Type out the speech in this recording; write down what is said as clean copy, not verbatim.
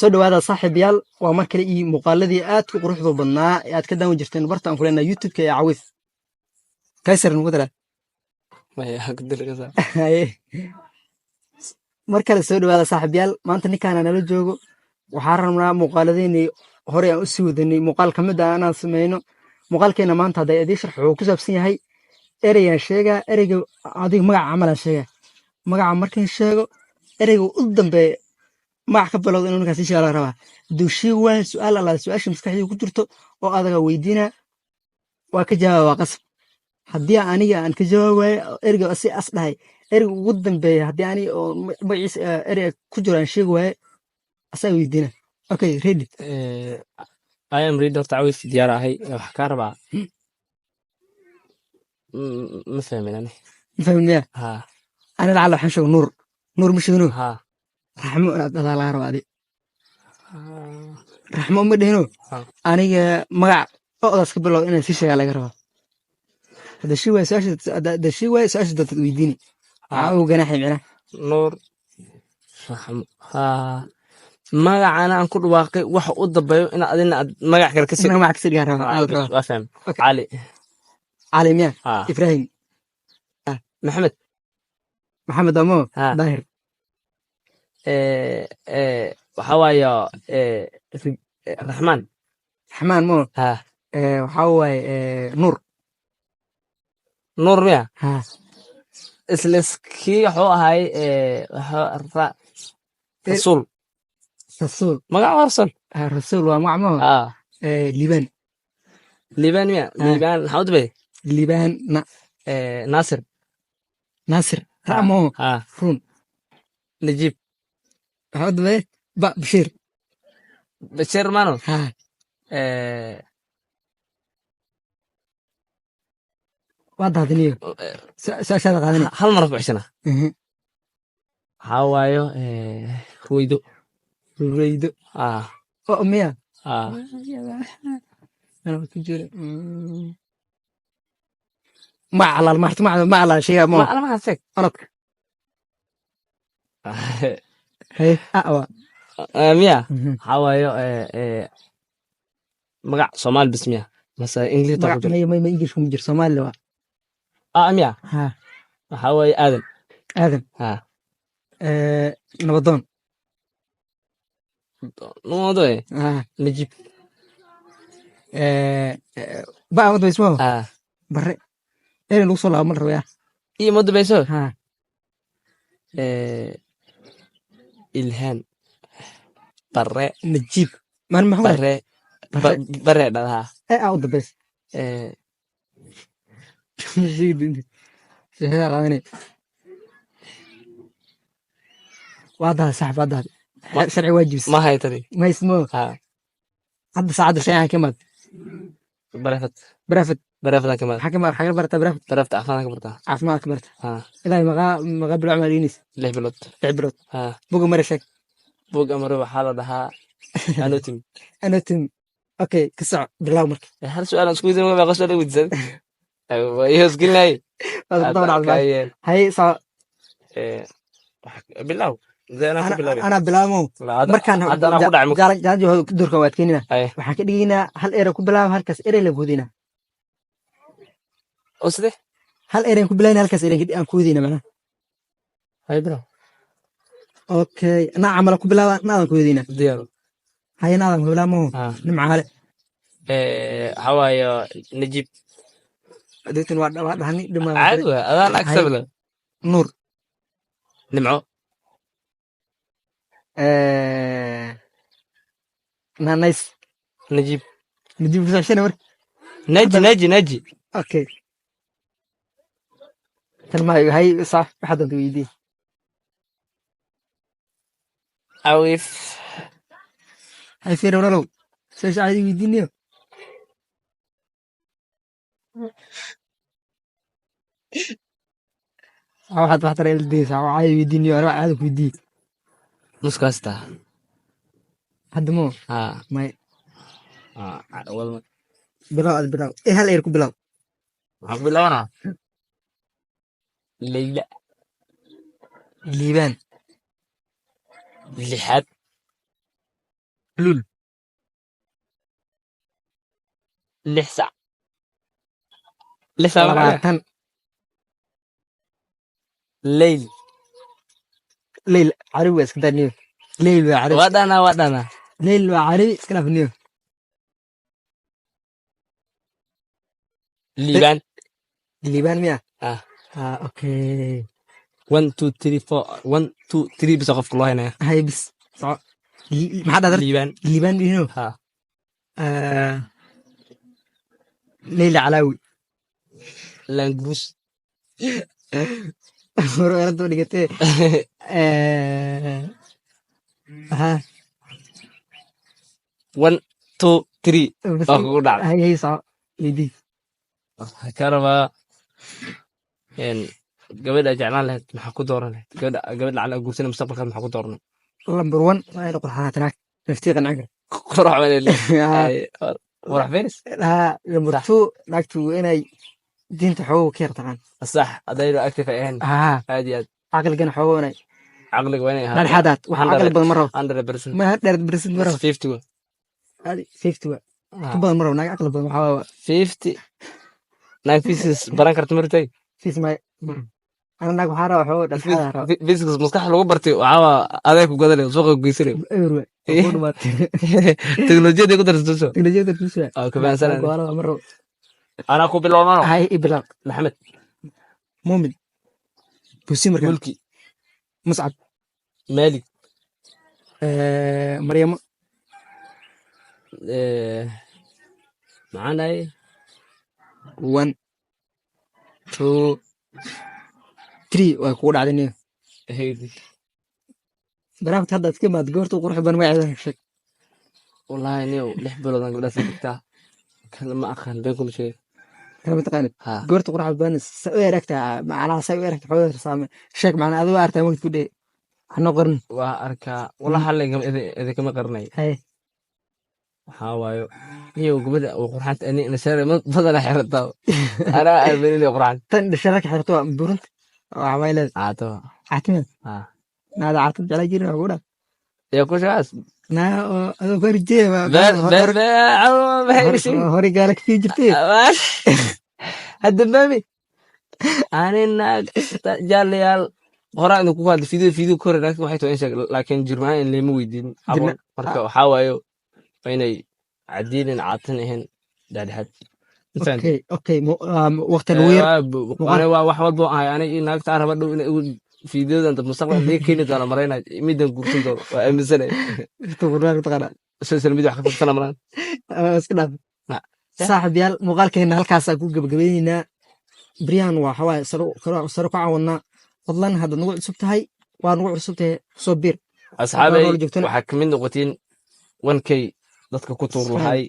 Soo dhawaada, saaxiibayaal. Waa mar kale iyo muuqaaladii aadka u quruxda badnaa ee aad ka daawan jirteen barta aan ku leenahay YouTube-ka ee Cawiif Kaysar nugu dara. Maya, ku diri. Haye. Mar kale soo dhawaada, saaxiibayaal. Maanta ninkaana nala joogo. Waxaan rabnaa muuqaaladeenii hore aan usii wadanay muuqaal ka mid ah inaan sameyno. Muuqaalkeena maanta, hadday idiin sharxo, wuxuu ku saabsan yahay ereygaan sheegaa, ereyga adiga magaca camalaan sheegaa. Magaca markaan sheego, ereyga u dambeeya magac ka bilowda inuu ninkaas ii sheega laga rabaa. Hadduu sheegi waayo, su-aal allaale su-aasha maskaxdayda ku jirto oo adaga weydiinaa, waa ka jawaaba, waa qasab. Haddii aniga aan ka jawaabi waayo ereyga si as dhahay, ereyga ugu dambeeya haddii aniga oo magaciisa ereyga ku jiro aan sheegi waayo, asaga weydiina. Okay, ready? I am ready. Horta Cawiif, diyaar ahay. Waxaa kaa rabaa, ma fahmin ani. Ma fahmin miya? Ha. Ani lacala waxaan sheego Nuur. Nuur ma sheegno? Ha. Raxmo inaad dhadaa laga rabaa. Adi Raxmo ma dhehino? Ha. Aniga magac odaas ka bilow inaan sii sheegaa laga rabaa. Hadda sheegi waayo su-aasha, hadda sheegi waayo su-aasha dantad weydiini, maxaa ugu ganaaxay micnaha? Nuur, Raxmo, ha. Magacana aan ku dhawaaqay waxa u dambeeyo in adina aad magac kale kasii Inaan magac kasii dhigaa rabaa, aa la rabaa. Waa faham. Okay. Cali. Cali miya? Ha. Ibrahim. Maxamed. Maxamed amo. Ha. Daahir. Waxaa waaye Raxmaan. Raxmaan mo? Ha. Waxaa waaye Nuur. Nuur miya? Ha. Isla kii wuxuu ahay Rasuul. Rasuul. Magaca waa Rasuul. Ha, Rasuul waa magac mo. Ha. Liibaan. Liibaan miya? Ha. Liibaan maxaa u dambeeyay? Liibaan na. Naasir. Naasir ramo. Ha. Run. Najiib. Waxaa u dambeeya ba, Bashiir. Bashiir mano? Ha. Waa daadiniyo, su-aashaada qaadani. Hal mar ku ceshana. Waxaa waayo Ruweydo. Ruweydo. Ah. Oo miya? Ah. Anaa ku jira. Magac alaal maarta, magac alaal sheegaa mo. Ma alamaha sheeg. Orodka haye a waa. Miya? Waxaa waayo magac Soomaali bis miya mase English taa ku Magac jiro? May, English kuma jiro, Soomaali waa. Ah, miya? Ha. Waxaa waaye Aadan. Aadan. Ha. Nabadoon. Nuudo. Ha. Najiib. Ba ma dambayso? Ah. Bare erey lagu soo laabo ma la rabaya. Iyo ma dambayso? Ha. Ilhaan, Bare. Najiib maan maxaa Bare. Bare. Bare dhadaha. Ee aa u dambayso. Sheekada qaadanay. Waa dahay, saaxib, waa dahay. Sharci waajibis. Ma haytani. Maysmo. Ha. Hadda saacadda shan ka imaad? Barefad. Barafad. Barefadaan ka imaad. Maxaa ka imaad? Xagee barataa barafad? Barefta caafimaadka ka bartaa. Caafimaad ka barta. Ha. Ilaahay maqaa bilo camal dhiinaysa? 6 bilood. 6 bilood. Ha. Buga mara sheeg. Buug amare waxaa la dhahaa anatomy. Anatomy, okay, ka soco, bilow marka. Hal su-aal aan isku weydiin, meeqa su-aal weydiisan waa ii hoosgelinayay. Waad ku daba dhacday. Haye, soco. Bilow. Anaa ku bilaabay. Anaa bilaabo. Markaan Hadda anaa ku dhacay. Jaalaji doorka waa adkeynina. Haye. Waxaan ka dhigaynaa hal erey ku bilaabo, halkaas erey la boodinaa. Oo sidee? Hal erey ku bilaabina, halkaas erey aan ku wadayna macnaha. Haye, bilow. Okay, naa camala ku bilaaba, naadan ku wadayna. Diyaar. Haye, naadan ku bilaabo. Ah. Nimcaale. Waxaa waaye Najiib. Adeegtan waa dhahani dhima. Caadi waa adaan agsa bilow. Nuur. Nimco. Naanays. Najiib. Najiib kusaabsana marka. Naji, Naji, Naji. Okay, tan ma hay sax, waxaad doonta weydii. Cawiif. Hay fiir, walaalow, su-aasha caadi weydiinayo. Waxaad wax tara ildaysa, caadi weydiinayo, anaa caadi ku weydiiye. Muskaasta. Hadda mo? Ha. May. Walma. Bilow, ad bilow, hal eer ku bilow. Waxaan ku bilaabanaa Leyla. Liibaan. Lixaad. Lul. 6 sac. 6 sac. 20. Leyl. Leyl carabi waa, iska daa niyo. Leyl waa carabi. Waa dhana, waa dhana. Leyl waa carabi, iska dhaaf niyo. Liibaan. Liibaan miya? Ah. Ah, okay. One, two, three, four, one, two, three, bisa qofka loo haynaya. Hay, bis soco. Maxaa dhahdaa? Liibaan. Liibaan dhino. Ha. Leyla Calaawi. Languus. Hore erada dhigatee. Ha. One, two, three. Bas. Waa kugu dhacday. Hay, hay, soco, weydii. Waxaa ka rabaa gabadha jeclaan lahayd maxaa ku dooran lahayd, gabadha lacala guursana mustaqbalkaad maxaa ku dooran? Number one waa inay qurxanaato naag naftii qancin kara. Qurux baan leeyahay, qurux feris. Ha, number two, naagtu waa inay diinta xoogo ka yar taqaan. Sax, adaydo active ay ahayn. Ha. Aad iyo aad. Caqligana xoogo inay caqliga waa inay ahaato. Dhexdhexaadaad wax caqli badan ma rabo. 100%. Ma 100% ma rabo. 50 wa. Adi 50 wa ka badan ma rabo. Naag caqli badan waxaa waa. 50 naag physics baran karta martay. Physics ma ana. Naag waxaa rabaa xoogo dhexdhexaad raba. Physics maskax lagu bartay waxaa waa adeeg ku gadanay, suuqa ku geysanay. Eber wa ku dhumaatay. Teknolojiyada ku darsato. Teknolojiyada tuusa. Oo ka fahansanaa. Go'aanada ma rabo. Anaa ku bilowmano. Hay, ibilaab. Maxamed. Muumin busi marka. Mulki. Muscab. Maalik. Maryamo. Maxaan dhahay? One, two, three, way kugu dhacday niyo. Barnaamijka hadda iska imaad, goorta u qurux badan magaceeda sheeg. Wallahi niyow, 6 bilood aan gabdhaas dhigtaa, kana ma aqaan, been kuma sheegay. Kala ma taqaanid? Ha. Goorta qurux badan sa u aragtaa, macnaha sa u aragta xoogaa saame sheeg, macnaha adigo aragtaa waqti ku dheh waxnoo qorin. Waa arkaa wallahi, hal idinkama qarinay. Haye. Waxaa waayo niyow, gabadha oo qurxanta ani nashaare badana xirataa, anaa aamin inay qurxan. Tan dhasharaka xirto waa burinta waxaa way leedahay. Caato. Caatimada. Ha. Naada caatim jeclaa jirin waa kugu dhaa. Yaa ku shaqaas. Naa oo adoo ku horjeeda. Been been been. Hore gaala kasii jirtee. Hadda mami ani naag jaalayaal horaa idinku hadla video kore, naagta waxay tahay in sheeg, laakiin jirmaan in lama weydiin abo. Marka waxaa waayo waa inay cadiilin caatin ahayn, dhexdhexaad. Okay, waqti lagu yar. Ani waa wax walbo ahay, ani iyo naagta aan raba dhow inay igu fiidiyodan dad mustaqbalka laga keeni doono maraynay, midan guursan doono waa aaminsanay. Taqaanaa. Social media wax ka fiirsana maraan. Iska dhaaf. Saaxiib yaal, muuqaalkeena halkaasaa ku gabagabayneynaa. Beryahan waa xawaaye sare ku caawadnaa. Fadlan haddaad nagu cusub tahay, waa nagu cusub tahay, soo biir. Asxaabay, Haddaad joogtana. waxaa kamid noqotiin 1K dadka ku tuur lahay.